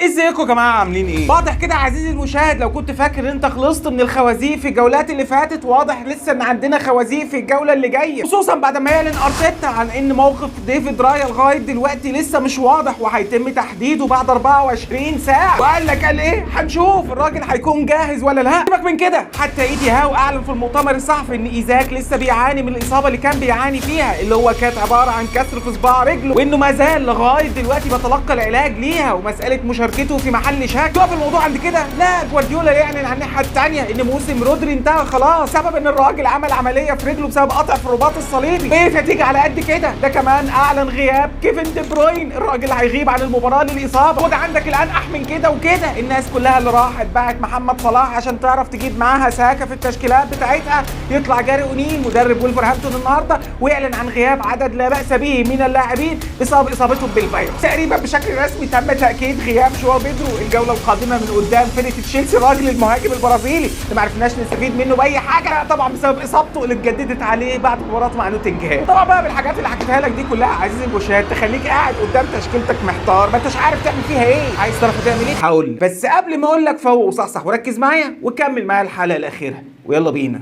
ازيكم يا جماعة، عاملين ايه؟ واضح كده عزيزي المشاهد، لو كنت فاكر ان انت خلصت من الخوازيق في الجولات اللي فاتت، واضح لسه ان عندنا خوازيق في الجولة اللي جاية، خصوصا بعد ما يعلن ارتيتا عن ان موقف ديفيد رايا لغاية دلوقتي لسه مش واضح وهيتم تحديده بعد 24 ساعة. وقال لك قال ايه؟ هنشوف الراجل هيكون جاهز ولا لا. سيبك من كده، حتى ايدي هاو اعلن في المؤتمر الصحفي ان ايزاك لسه بيعاني من الاصابة اللي كان بيعاني فيها، اللي هو كانت عبارة عن كسر في صباع رجله، وانه ما زال لغاية دلوقتي بيتلقى العلاج ليها، ومسالة مشاركته في محل شك. تقف الموضوع عند كده؟ لا، جوارديولا يعلن عن الناحية الثانية ان موسم رودري انتهى خلاص، سبب ان الراجل عمل عملية في رجله بسبب قطع في الرباط الصليبي. ايه نتيجة على قد كده؟ ده كمان اعلن غياب كيفن دي بروين، الراجل هيغيب عن المباراة للاصابة. خد عندك الانقح من كده وكده، الناس كلها اللي راحت باعت محمد صلاح عشان تعرف تجيب معاها ساكا في التشكيلات بتاعتها. يطلع جاري اونيل مدرب ولفرهامبتون النهارده ويعلن عن غياب عدد لا باس به من اللاعبين بسبب اصابتهم بالفيروس. تقريبا بشكل رسمي تم تاكيد غياب جواو بيدرو الجولة القادمة من قدام فرقه تشيلسي، الراجل المهاجم البرازيلي اللي ما عرفناش نستفيد منه باي حاجة طبعا بسبب اصابته اللي اتجددت عليه بعد مباراة مع نوتنجهام. طبعا بقى بالحاجات اللي حكيتها لك دي كلها عزيزي المشاهد تخليك قاعد قدام تشكيلتك محتار، ما انتش عارف تعمل فيها ايه. عايز تعرف تعمل ايه؟ هقول، بس قبل ما اقول لك فوق وصحصح وركز معايا وكمل معايا الحلقة الاخيرة، ويلا بينا.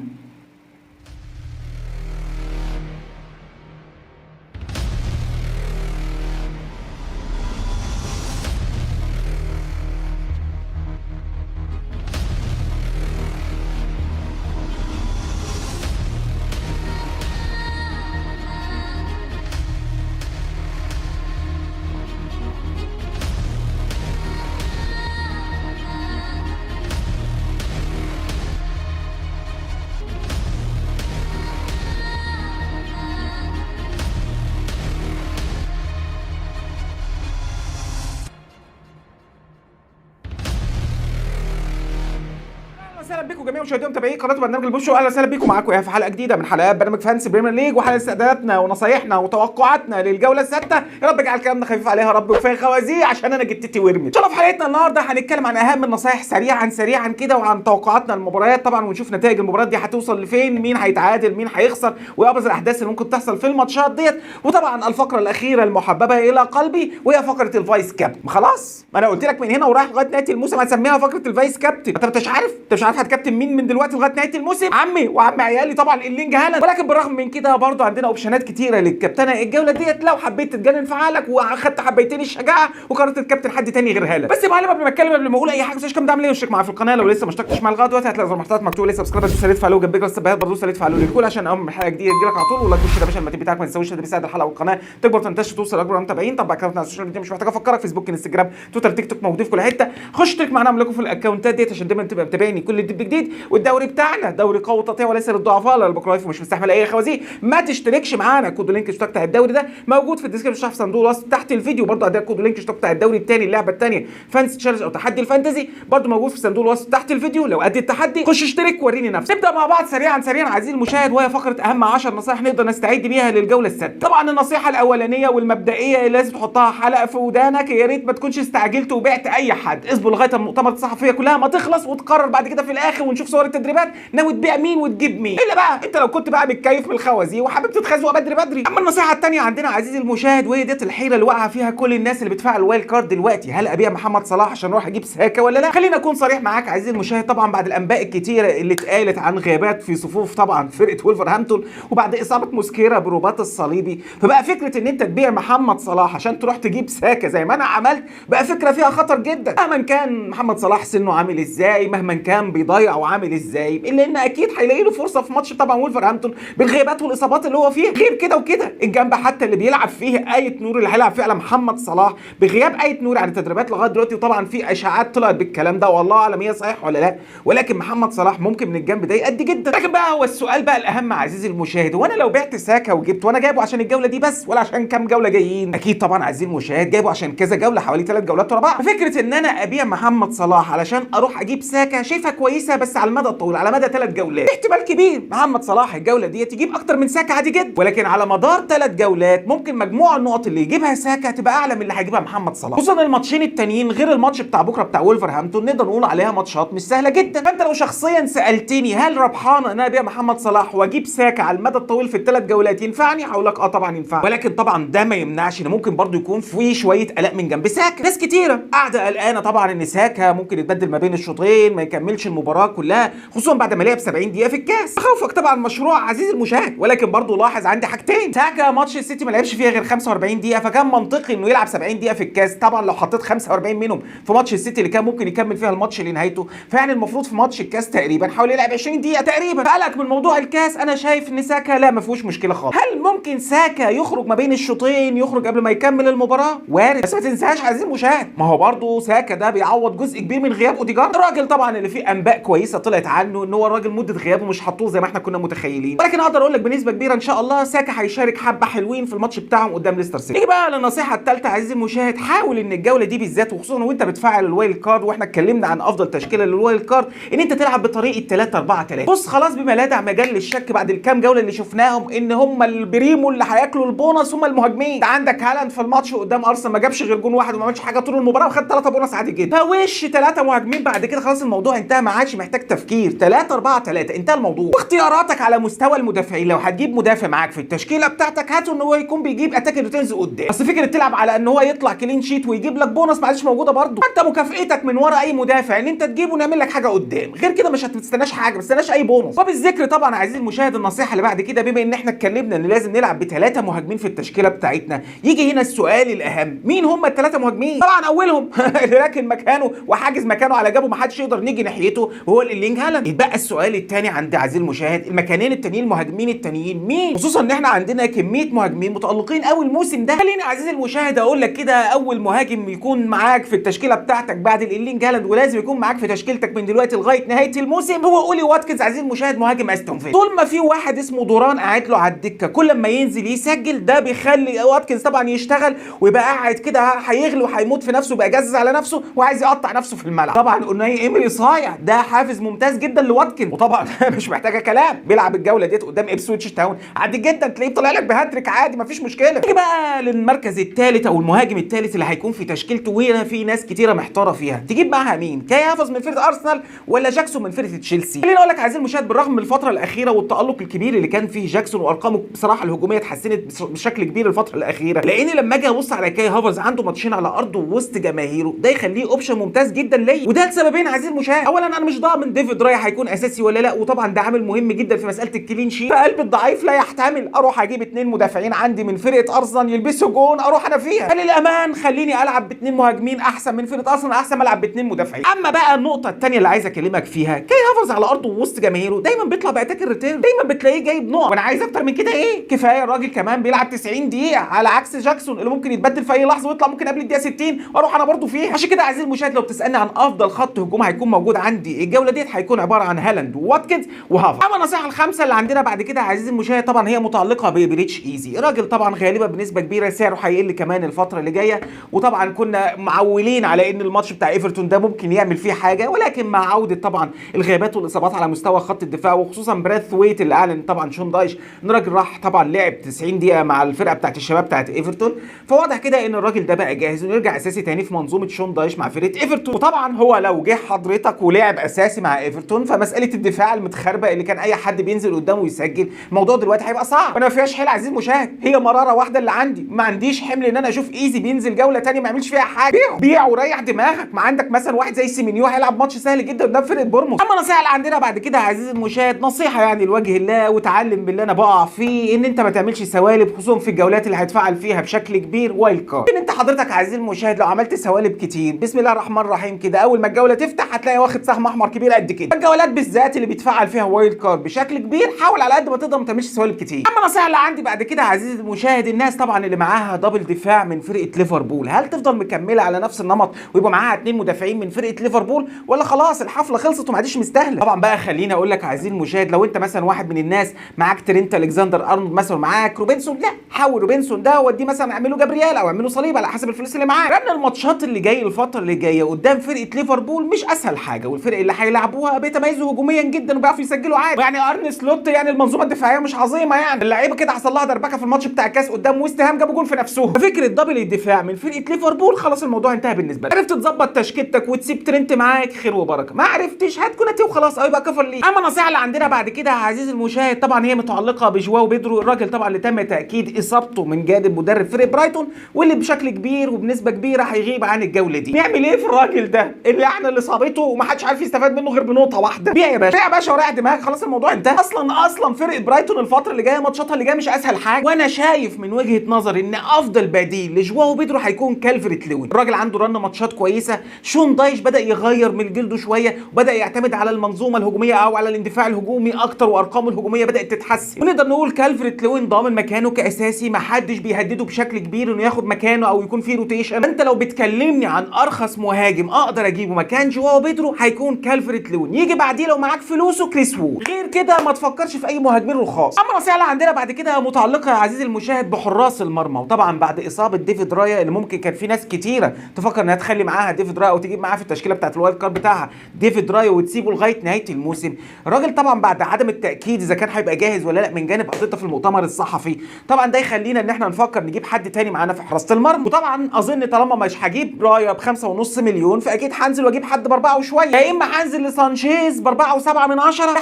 اهلا وسهلا بكم جميع مشاهدي ومتابعي قناة برنامج البوب شو. اهلا وسهلا بكم، معاكم في حلقة جديدة من حلقات برنامج Fantasy Premier League، وحلقه استعداداتنا ونصايحنا وتوقعاتنا للجوله السادسة. يا رب اجعل كلامنا خفيف عليها يا رب وكفاية خوازيق عشان انا جتتي ورمت. ان شاء الله في حلقتنا النهارده هنتكلم عن اهم النصايح سريعا سريعا كده، وعن توقعاتنا للمباريات طبعا، ونشوف نتائج المباريات دي هتوصل لفين، مين هيتعادل، مين هيخسر، وابرز الاحداث اللي ممكن تحصل في الماتشات ديت. وطبعا الفقرة الاخيرة المحببة الى قلبي وهي فقره ال vice captain. خلاص، ما انا قلت لك من هنا ورايح لغاية نهاية الموسم هنسميها فقره ال vice captain. انت مش عارف، انت مش عارف هتكابتن مين من دلوقتي لغاية نهاية الموسم؟ عمي وعم عيالي طبعا ايرلينج هالاند. ولكن بالرغم من كده برضو عندنا option ات كتيرة للكابتنه الجولة ديت، لو حبيت تتجنن في عقلك واخدت حبيتين الشجاعة وقررت تكابتن حد تاني غير هالاند. بس يا معلم قبل ما اتكلم، قبل ما اقول اي حاجة، ما تنساش كام دعم ليا واشترك معايا في القناة لو لسه ما اشتركتش معايا لغاية دلوقتي. هتلاقي زر محتوى مكتوب لسه subscribe، دوس عليه تفعلوه، جنب جرس التنبيهات برضه دوس عليه تفعلوه للكل عشان اول ما حلقة جديدة تجيلك على طول. و like و share يا باشا المتين بتاعك ما تنساوش، ده بيساعد الحلقة والقناة تكبر وتنتشر توصل لاكبر متابعين. طبعا كده على ال social media مش محتاج افكرك، فيسبوك، انستجرام، تويتر، تيك توك، موجودين في كل حتة. خش اشترك معانا اعمل لكم في ال account ات ديت عشان دايما تبقى متابعني كل جديد بجديد. والدوري بتاعنا دوري قوي تقطيع وليس للضعفاء، لا البكرايف ومش مستحمل اي خوازيق. ما تشتركش معانا، كود link اشتراك بتاع الدوري ده موجود في ال description في صندوق الوصف تحت الفيديو. برضه عندنا كود link اشتراك بتاع الدوري الثاني، اللعبة الثانية Fantasy Challenge او تحدي ال Fantasy، برضه موجود في صندوق الوصف تحت الفيديو. لو قد التحدي خش اشترك وريني نفسك. نبدا مع بعض سريعا سريعا عزيزي المشاهد، وهي فقره اهم 10 نصائح نقدر نستعد بيها للجوله السادسة. طبعا النصيحة الاولانية والمبدئيه اللي لازم تحطها حلقة في ودانك، يا ريت ما تكونش استعجلت وبعت اي حد. اصبر لغاية المؤتمر الصحفية كلها ما تخلص وتقرر بعد كده في الاخر، ونشوف صور التدريبات ناوي تبيع مين وتجيب مين. الا بقى انت لو كنت بقى متكيف من الخوازيق وحابب تتخزوق بدري بدري. اما النصيحة الثانية عندنا عزيزي المشاهد، وهي ديت الحيرة اللي واقعه فيها كل الناس اللي بتفعل wild card دلوقتي، هل ابيع محمد صلاح عشان اروح اجيب ساكا ولا لا؟ خلينا اكون صريح معاك عزيزي المشاهد، طبعا بعد الانباء الكتيرة اللي اتقالت عن غيابات في صفوف طبعا فرقه ولفرهامبتون، وبعد اصابه موسكيرا بالرباط الصليبي، فبقى فكرة ان انت تبيع محمد صلاح عشان تروح تجيب ساكا زي ما انا عملت بقى فكرة فيها خطر جدا. مهما كان محمد صلاح سنة عامل ازاي، مهما كان بيضيع وعامل ازاي، الا ان اكيد هيلاقي له فرصة في ماتش طبعا ولفرهامبتون بالغيابات والاصابات اللي هو فيها. غير كده وكده الجنب حتى اللي بيلعب فيه آية نور اللي هيلعب فيه على محمد صلاح، بغياب آية نور عن التدريبات لغاية دلوقتي، وطبعا في اشاعات طلعت بالكلام ده والله اعلم هي صحيح ولا لا، ولكن محمد صلاح ممكن من الجنب ده يأدي جدا. لكن بقى هو السؤال بقى الاهم عزيزي المشاهد، وانا لو بعت ساكا وجبت، وانا جايبه عشان الجولة دي بس ولا عشان كام جولة جايين؟ اكيد طبعا عزيزي المشاهد جايبه عشان كذا جولة، حوالي 3 جولات ورا بعض. فكرة ان انا ابيع محمد صلاح علشان اروح اجيب ساكا شايفها كويسة كويسة بس على المدى الطويل، على مدى 3 جولات. احتمال كبير محمد صلاح الجولة دي تجيب اكتر من ساكا عادي جدا، ولكن على مدار 3 جولات ممكن مجموع النقط اللي يجيبها ساكا تبقى اعلى من اللي هيجيبها محمد صلاح، خصوصا الماتشين التانيين غير الماتش بتاع بكره بتاع ولفرهامبتون نقدر نقول عليها ماتشات مش سهلة جدا. فانت لو شخصيا سالتني هل ربحان ان انا ابيع محمد صلاح واجيب ساكا على المدى الطويل في ال3 جولات ينفعني؟ هقول لك طبعا ينفع، ولكن طبعا ده ما يمنعش ان ممكن برضو يكون في شوية قلق من جنب ساكا. ناس كتيرة قاعدة قلقانة طبعا ان ساكا ممكن يتبدل ما بين الشوطين، ما يكملش المباراة كلها، خصوصا بعد ما لعب 70 دقيقة في الكاس. خوفك طبعا مشروع عزيزي المشاهد، ولكن برضو لاحظ عندي حاجتين. ساكا ماتش السيتي ما لعبش فيها غير 45 دقيقة، فكان منطقي انه يلعب 70 دقيقة في الكاس. طبعا لو حطيت 45 منهم في ماتش السيتي اللي كان ممكن يكمل فيها الماتش لنهايته، فيعني المفروض في ماتش الكاس تقريبا حاول يلعب 20 دقيقة تقريبا. فقلق من موضوع الكاس، انا شايف ان ساكا لا ما فيهوش مشكلة خالص. هل ممكن ساكا يخرج ما بين الشوطين، يخرج قبل ما يكمل المباراة؟ وارد، بس ما تنساش عزيزي المشاهد ما هو برضه ساكا ده بيعوض جزء كبير من غياب اوديجارد. الراجل طبعا اللي فيه انباء كويسة طلعت عنه ان هو الراجل مده غيابه مش هتطول زي ما احنا كنا متخيلين، ولكن اقدر اقول لك بنسبة كبيرة ان شاء الله ساكا هيشارك حبه حلوين في الماتش بتاعهم قدام ليستر سيتي. نيجي بقى للنصيحه الثالثة عزيزي المشاهد، حاول ان الجولة دي بالذات وخصوصا وانت بتفعل ال wild card، واحنا اتكلمنا عن افضل تشكيله لل wild card، ان انت تلعب بطريقة 3-4-3. بص خلاص بما لا داعي مجال للشك بعد الكام جولة اللي شفناهم ان هم البريمو اللي هياكلوا البونص هم المهاجمين. انت عندك هالاند في الماتش قدام ارسنال ما جابش غير جون واحد وما عملش حاجة طول المباراة وخد 3 بونص عادي جدا. فوش 3 مهاجمين بعد كده خلاص الموضوع انتهى، ما عادش محتاج تفكير. 3-4-3 انتهى الموضوع. واختياراتك على مستوى المدافعين، لو هتجيب مدافع معاك في التشكيلة بتاعتك هاته ان هو يكون بيجيب attacking returns قدام، بس فكرة تلعب على ان هو يطلع clean sheet ويجيب لك بونص ما عادش موجودة برضه. انت مكافئتك من ورا اي مدافع ان انت تجيبه ونعمل لك حاجة قدام، غير كده مش هتستناش حاجة، ما تستناش اي بونص. وبالذكر طبعا عزيزي المشاهد النصيحة اللي بعد كده، بما ان احنا اتكلمنا ان لازم نلعب ب3 مهاجمين في التشكيلة بتاعتنا، يجي هنا السؤال الاهم، مين هم ال3 مهاجمين؟ طبعا اولهم اللي راكن مكانه وحاجز مكانه على جنبه ما حدش يقدر نيجي ناحيته هو ايرلينج هالاند. يتبقى السؤال الثاني عند عزيزي المشاهد، المكانين التانيين المهاجمين التانيين مين؟ خصوصا ان احنا عندنا كمية مهاجمين متالقين قوي الموسم ده. خليني عزيزي المشاهد اقول لك كده، اول مهاجم يكون معاك في التشكيلة بتاعتك بعد ايرلينج هالاند ولازم يكون معاك في تشكيلتك من دلوقتي لغاية نهاية الموسم هو اولي واتكنز. عزيزي المشاهد مهاجم استون فيلا. طول ما في واحد اسمه دوران قاعد له على الدكة كل ما ينزل يسجل، ده بيخلي واتكنز طبعا يشتغل ويبقى قاعد كده هيغلي وهيموت في نفسه، بقى جزز على نفسه وعايز يقطع نفسه في الملعب. طبعا اوناي ايمري صايع، ده حافز ممتاز جدا لواتكنز، وطبعا مش محتاجه كلام، بيلعب الجولة ديت قدام ابسويتش تاون عادي جدا، تلاقيه طالع لك بهاتريك عادي مفيش مشكلة. نيجي بقى للمركز الثالث او المهاجم الثالث اللي هيكون في تشكيلته، وهنا في ناس كتيرة محتارة فيها، تجيب معاها مين؟ كاي هافرز من فرقه ارسنال ولا جاكسون من فرقه تشيلسي؟ خليني اقول لك عزيزي المشاهد، بالرغم من الفترة الاخيرة والتالق الكبير اللي كان فيه جاكسون وارقامه بصراحة الهجومية اتحسنت بشكل كبير الفترة الاخيرة، لان لما اجي ابص على كاي هافرز عنده ماتشين على ارضه وسط جماهيره، ده يخليه option ممتاز جدا ليا، وده لسببين عزيزي المشاهد. اولا انا مش ضامن ديفيد رايا هيكون اساسي ولا لا، وطبعا ده عامل مهم جدا في مسالة ال clean sheet، فقلب الضعيف لا يحتمل اروح اجيب 2 مدافعين عندي من فرقه ارسنال يلبسوا جون اروح انا فيها. فللامان خليني العب ب2 مهاجمين احسن من فرقه ارسنال، احسن ما العب ب2 مدافعين. اما بقى النقطة الثانية اللي عايز اكلمك فيها، كاي هافرز على ارضه وسط جماهيره دايما بيطلع ب attacking return، دايما بتلاقيه جايب نقط، وانا عايز اكتر من كده ايه؟ كفاية الراجل كمان بيلعب 90 دقيقة على عكس جاكسون اللي ممكن يتبدل في اي لحظة ويطلع ممكن قبل الدقيقة 60 واروح انا برضو فيها. عشان كده عزيزي المشاهد لو بتسالني عن افضل خط هجوم هيكون موجود عندي الجولة ديت هيكون عبارة عن هالاند وواتكنز وهافرز. اما النصيحة الخامسة اللي عندنا بعد كده عزيزي المشاهد طبعا هي متعلقه بإيبريتشي ايزي. الراجل طبعا غالبا بنسبة كبيرة سعره هيقل كمان الفترة اللي جاية، وطبعا كنا معولين على ان الماتش بتاع ايفرتون ده ممكن يعمل فيه حاجة، ولكن مع عوده طبعا الغيابات والاصابات على مستوى خط الدفاع وخصوصا براثويت اللي اعلن طبعا شون دايش ان الراجل راح طبعا لعب 90 دقيقة مع الفرقة بتاعت الشباب بتاعت ايفرتون، فواضح كده ان الراجل ده بقى جاهز انه يرجع اساسي تاني في منظومة شون دايش مع فرقه ايفرتون. وطبعا هو لو جه حضرتك ولعب اساسي مع ايفرتون فمسالة الدفاع المتخربه اللي كان اي حد بينزل قدامه يسجل الموضوع دلوقتي هيبقى صعب. وانا ما فيهاش حيل عزيزي المشاهد، هي مرارة واحدة اللي عندي، ما عنديش حمل ان انا اشوف ايزي بينزل جولة تانية ما يعملش فيها حاجة. بيع بيع وريح دماغك، ما عندك مثلا واحد زي سيمينيو هيلعب ماتش سهل جدا قدام فرقه بورموث. اما النصيحة اللي عندنا بعد كده عزيزي المشاهد، نصيحة يعني لوجه الله وتعلم باللي انا بقع فيه، ان انت ما تعملش سوالب خصوصا في الجولات اللي هيتفعل فيها بشكل كبير wild card. ان انت حضرتك عزيزي المشاهد لو عملت سوالب كتير بسم الله الرحمن الرحيم كده اول ما الجولة تفتح هتلاقي واخد سهم احمر كبير قد كده. الجولات بالذات اللي بيتفعل فيها wild card بشكل كبير حاول على قد ما تقدر ما تعملش سوالب كتير. اما النصيحة اللي عندي بعد كده عزيزي المشاهد، الناس طبعا اللي معاها double دفاع من فرقه ليفربول، هل تفضل مكملة على نفس النمط ويبقى معاها 2 مدافعين من فرقه ليفربول، ولا خلاص الحفلة خلصت وما عادش مستاهلة؟ طبعا بقى خليني اقول لك عزيزي المشاهد، لو انت مثلا واحد من الناس معاك ترينت الكسندر ارنولد مثلا معاك روبنسون، لا حول روبنسون ده وديه مثلا اعمله جابرييل او اعمله صليب على حسب الفلوس اللي معاك. لان الماتشات اللي جاية الفترة اللي جاية قدام فرقه ليفربول مش اسهل حاجة، والفرق اللي اللي هيلعبوها بيتميزوا هجوميا جدا وبيعرفوا يسجلوا عادي. يعني ارن سلوت يعني المنظومة الدفاعية مش عظيمة، يعني اللعيبة كده حصل لها دربكه في الماتش بتاع الكاس قدام ويست هام، جابوا جول في نفسهم. فكرة double الدفاع من فرقه ليفربول خلاص الموضوع انتهى بالنسبة لك. عرفت تظبط تشكيلتك وتسيب ترنت معاك خير وبركة، ما عرفتش هات كوناتي وخلاص او يبقى كفر ليه. اما النصيحة اللي عندنا بعد كده يا عزيزي المشاهد طبعا هي متعلقه بجواو بيدرو، الراجل طبعا اللي تم تاكيد اصابته من جانب مدرب فريق برايتون، واللي بشكل كبير وبنسبة كبيرة هيغيب عن الجولة دي. نعمل ايه في الراجل ده؟ اللعنة اللي صابته ومحدش عارف يستفاد منه غير بنقطة واحدة. بيع يا باشا، بيع يا باشا وريح دماغك، خلاص الموضوع انتهى. اصلا فرقه برايتون الفترة اللي جاية ماتشاتها اللي جاية مش اسهل حاجة، وانا شايف من وجهه نظري ان افضل بديل لجواو بيدرو هيكون كالفرت لوين. الراجل عنده run ماتشات كويسة، شون دايش بدا يغير من جلده شوية وبدا يعتمد على المنظومة الهجومية او على الاندفاع الهجومي اكتر، وارقامه الهجومية بدات تتحسن، ونقدر نقول كالفرت لوين ضامن مكانه كاساسي، ما حدش بيهدده بشكل كبير انه ياخد مكانه او يكون فيه rotation. انت لو بتكلمني عن ارخص مهاجم اقدر اجيبه مكان جواو بيدرو هيكون كالفرت لوين، يجي بعديه لو معاك فلوسه كريس وود، غير كده ما تفكرش في اي مهاجمين رخاص. اما النصيحة اللي عندنا بعد كده متعلقه يا عزيزي المشاهد بحراس المرمى، وطبعا بعد اصابه ديفيد رايا اللي ممكن كان في ناس كتيرة تفكر انها تخلي معاها ديفيد رايا او تجيب معاها في التشكيلة بتاعت ال wild card بتاعها ديفيد رايا وتسيبه لغاية نهاية الموسم. الراجل طبعا بعد عدم التاكيد اذا كان هيبقى جاهز ولا لا من جانب ارتيتا في المؤتمر الصحفي، طبعا ده يخلينا ان احنا نفكر نجيب حد تاني معانا في حراسة المرمى. وطبعا اظن طالما مش هجيب رايا ب5.5 مليون فاكيد هنزل واجيب حد ب4 وشوية، يا اما هنزل لسانشيز ب4.7،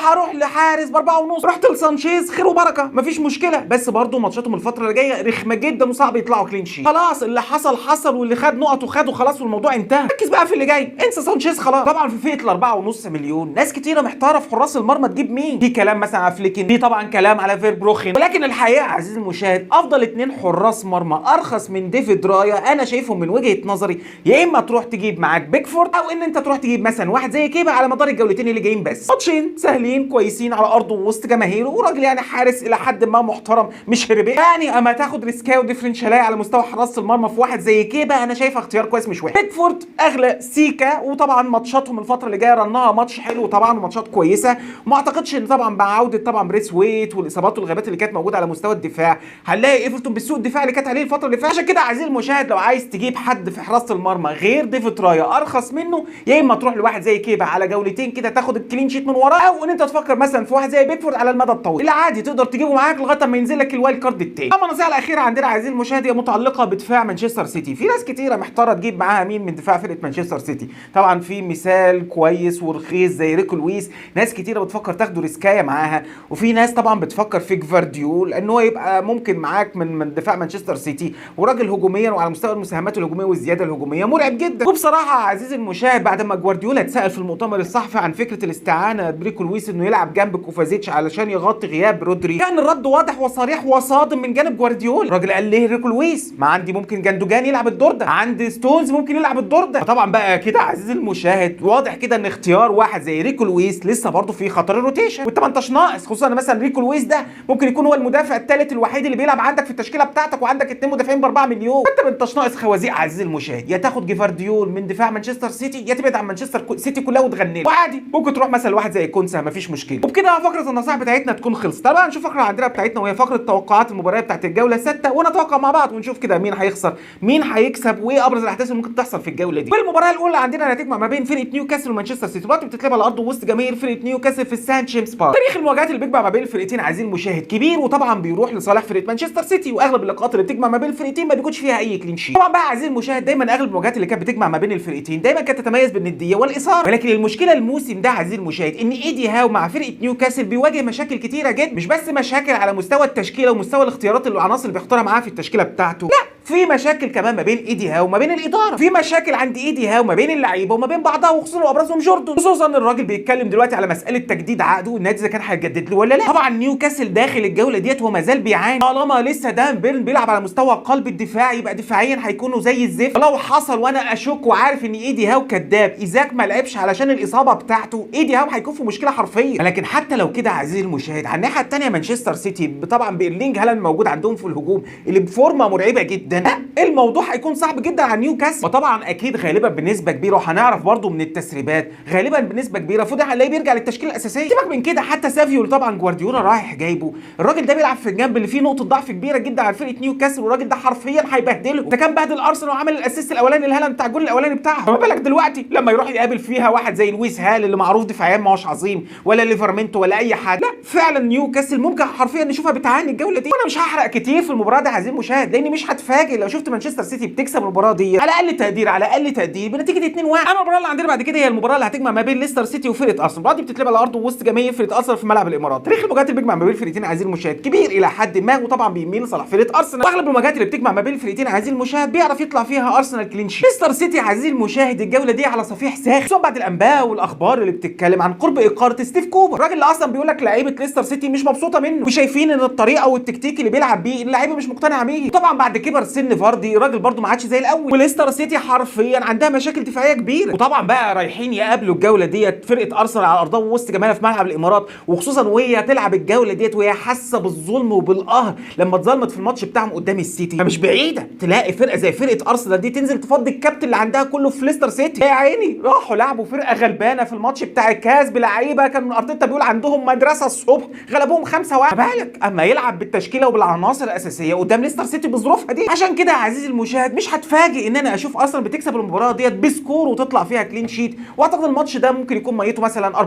هروح لحارس ب4.5. رحت لسانشيز خير وبركة مفيش مشكلة، بس برضه ماتشاتهم الفترة اللي جاية رخمة جدا وصعب يطلعوا clean sheet. خلاص اللي حصل حصل واللي خد نقط وخده خلاص والموضوع انتهى. ركز بقى في اللي جاي، انسى سانشيز خلاص. طبعا في فئة ال4.5 مليون ناس كتيرة محتارة في حراس المرمى تجيب مين. في كلام مثلا على فليكن، في طبعا كلام على فيربروخن، ولكن الحقيقة عزيزي المشاهد افضل 2 حراس مرمى ارخص من ديفيد رايا انا شايفهم من وجهه نظري، يا اما تروح تجيب معاك بيكفورد، او ان انت تروح تجيب مثلا واحد زي كيبا على مدار الجولتين اللي جايين، بس ماتشين سهلين كويسين على ارضه وسط جماهيره، وراجل يعني حارس الى حد ما محترم مش هربي. يعني اما تاخد risk ايه و differential ايه على مستوى حراسة المرمى في واحد زي كيبا انا شايف اختيار كويس مش وحش. بيكفورد اغلى سيكا، وطبعا ماتشاتهم الفترة اللي جاية run ها ماتش حلو طبعا وماتشات كويسة، وما اعتقدش ان طبعا مع عوده طبعا بريس ويت والاصابات والغيابات اللي كانت موجودة على مستوى الدفاع هنلاقي ايفرتون بالسوء الدفاع اللي كانت عليه الفترة اللي فاتت. عشان كده عزيزي المشاهد لو عايز تجيب حد في حراسة المرمى غير ديفيد رايا ارخص منه، يا اما تروح لواحد زي كيبا على جولتين كده تاخد ال clean sheet من وراه، او ان انت تفكر مثلا في واحد زي بيكفورد على المدى الطويل اللي عادي تقدر تجيبه معاك لغاية ما ينزل لك ال wild card التاني. اما النصيحة الاخيرة عندنا عزيزي المشاهد هي متعلقه بدفاع مانشستر سيتي. في ناس كتيرة محتارة تجيب معاها مين من دفاع فرقه مانشستر سيتي. طبعا في مثال كويس ورخيص زي ريكو لويس، ناس كتيرة بتفكر تاخده risk ايه معاها، وفي ناس طبعا بتفكر في جفارديول ان هو يبقى ممكن معاك من دفاع مانشستر سيتي، وراجل هجوميا وعلى مستوى المساهمات الهجومية والزيادة الهجومية مرعب جدا. وبصراحة عزيزي المشاهد بعد ما جوارديولا اتسال في المؤتمر الصحفي عن فكرة الاستعانة بريكو لويس انه يلعب جنب كوفازيتش علشان يغطي غياب رودري، كان الرد واضح وصريح وصادم من جانب جوارديولا. الراجل قال ليه ريكو لويس؟ ما عندي ممكن جندوجان يلعب الدور ده، عندي ستونز ممكن يلعب الدور ده. طبعا بقى كده عزيزي المشاهد واضح كده ان اختيار واحد زي ريكو لويس لسه برضه في خطر ال rotation، وانت ما انتش ناقص، خصوصا ان مثلا ريكو لويس ده ممكن يكون هو المدافع الثالث الوحيد اللي بيلعب عندك في التشكيلة بتاعتك، وعندك 2 مدافعين ب 4 مليون، انت ما انتش ناقص خوازيق عزيزي المشاهد. يا تاخد جيفارديول من دفاع مانشستر سيتي، يا تبعد عن مانشستر سيتي كلها وتغني له، وعادي ممكن تروح مثلا لواحد زي كونسا مفيش مشكلة. وبكده فقره النصائح بتاعتنا تكون خلصت. طبعا نشوف فقره عندنا بتاعتنا وهي فقره توقعات المباريات بتاعت الجولة السادسة، ونتوقع مع بعض ونشوف كده مين هيخسر مين هيكسب وايه ابرز الاحداث اللي ممكن تحصل في الجولة دي. والمباراة الاولى عندنا هتجمع ما بين فرقه نيوكاسل ومانشستر سيتي، دلوقتي بتتلعب على ارض وسط جماهير فرقه نيوكاسل في السان جيمس بارك. تاريخ المواجهات اللي بيجمع ما بين الفرقتين عزيزي المشاهد كبير، وطبعا بيروح لصالح فرقه مانشستر سيتي، واغلب اللقاءات اللي بتجمع ما بين الفرقتين ما بيكونش فيها اي clean sheet. طبعا بقى عزيزي المشاهد دايما اغلب المواجهات اللي كانت بتجمع ما بين الفرقتين دايما كانت تتميز بالنديه والاثارة، ولكن المشكلة الموسم ده عزيزي المشاهد ان ايدي هاو مع فرقه نيوكاسل بيواجه مشاكل كتيرة جدا، مش بس مشاكل على مستوى التشكيلة ومستوى الاختيارات اللي العناصر اللي بيختارها معاه في التشكيلة بتاعته، لا في مشاكل كمان ما بين ايدي هاو وما بين الادارة، في مشاكل عند ايدي هاو ما بين اللعيبة وما بين بعضها، وخصوصا وابرزهم جوردون، خصوصا الراجل بيتكلم دلوقتي على مسالة تجديد عقده والنادي اذا كان هيجدد له ولا لا. طبعا نيوكاسل داخل الجولة ديت وما زال بيعاني، طالما لسه دان بيرن بيلعب على مستوى قلب الدفاع يبقى دفاعيا هيكونوا زي الزفت. لو حصل وانا اشك وعارف ان ايدي هاو كذاب، ايزاك ما لعبش علشان الاصابة بتاعته، ايدي هاو هيكون في مشكلة حرفيا. لكن حتى لو كده عزيزي المشاهد على الناحية الثانية مانشستر سيتي طبعا بإيرلينج هالاند موجود عندهم في الهجوم اللي بفورمه مرعبة جدا، جدا، لا الموضوع هيكون صعب جدا على نيوكاسل. وطبعا اكيد غالبا بنسبة كبيرة، وهنعرف برده من التسريبات، غالبا بنسبة كبيرة فودن هنلاقيه بيرجع للتشكيله الاساسية. سيبك من كده، حتى سافيو اللي طبعا جوارديولا رايح جايبه، الراجل ده بيلعب في الجنب اللي فيه نقطة ضعف كبيرة جدا على فرقه نيوكاسل، والراجل ده حرفيا هيبهدله. ده كان بهدل ارسنال وعمل ال assist الاولاني لهالاند بتاع الجول الاولاني بتاعها، فما بالك دلوقتي لما يروح يقابل فيها واحد زي لويس هال اللي معروف دفاعيا ما هوش عظيم، ولا ليفرمنتو ولا اي حد. لا فعلا نيوكاسل ممكن حرفيا نشوفها بتعاني الجولة دي. وانا مش هحرق كتير في المباراة دي عايزين مشاهد، لاني مش هتفاجئ لو شفت مانشستر سيتي بتكسب المباراة دي على اقل تقدير، على اقل تقدير بنتيجة 2-1. اما المباراة اللي عندنا بعد كده هي المباراة اللي هتجمع ما بين ليستر سيتي وفرقه ارسنال. المباراة دي بتتلعب على ارض وسط جماهير فرقه ارسنال في ملعب الامارات. تاريخ المواجهات اللي بيجمع ما بين الفرقتين عايزين المشاهد كبير الى حد ما، وطبعا بيميل لصالح فرقه ارسنال. واغلب المواجهات اللي بتجمع ما بين الفرقتين عايزين المشاهد بيعرف يطلع فيها ارسنال clean sheet. ليستر سيتي عايزين المشاهد الجولة دي على صفيح ساخن، خصوصا بعد الانباء والاخبار اللي بتتكلم عن قرب اقاله ستيف كوبر، الراجل اللي اصلا بيقول لك لعيبة ليستر سيتي مش مبسوطة منه، وشايفين ان الطريقة والتكتيك اللي بيلعب بيه اللعيبة مش مقتنعة بيه. طبعا بعد كبر سن فاردي الراجل برده ما عادش زي الاول، وليستر سيتي حرفيا عندها مشاكل دفاعية كبيرة. وطبعا بقى رايحين يقابلوا الجولة ديت فرقه ارسنال على ارضها وسط جماهيرها في ملعب الامارات، وخصوصا وهي تلعب الجولة ديت وهي حاسه بالظلم وبالقهر لما اتظلمت في الماتش بتاعهم قدام السيتي. فمش بعيدة تلاقي فرقه زي فرقه ارسنال دي تنزل تفضي الكابتن اللي عندها كله في ليستر سيتي. يا عيني راحوا لعبوا فرقه غلبانه في الماتش بتاع الكاس بلعيبه كان ارتيتا بيقول عندهم مدرسه الصبح، غلبوهم 5-1. بالك اما يلعب بالتشكيله وبالعناصر الاساسية قدام ليستر سيتي بظروفها دي. عشان كده يا عزيزي المشاهد مش هتفاجئ ان انا اشوف ارسنال بتكسب المباراة ديت ب score وتطلع فيها clean sheet، واعتقد الماتش ده ممكن يكون ميته مثلا 4-0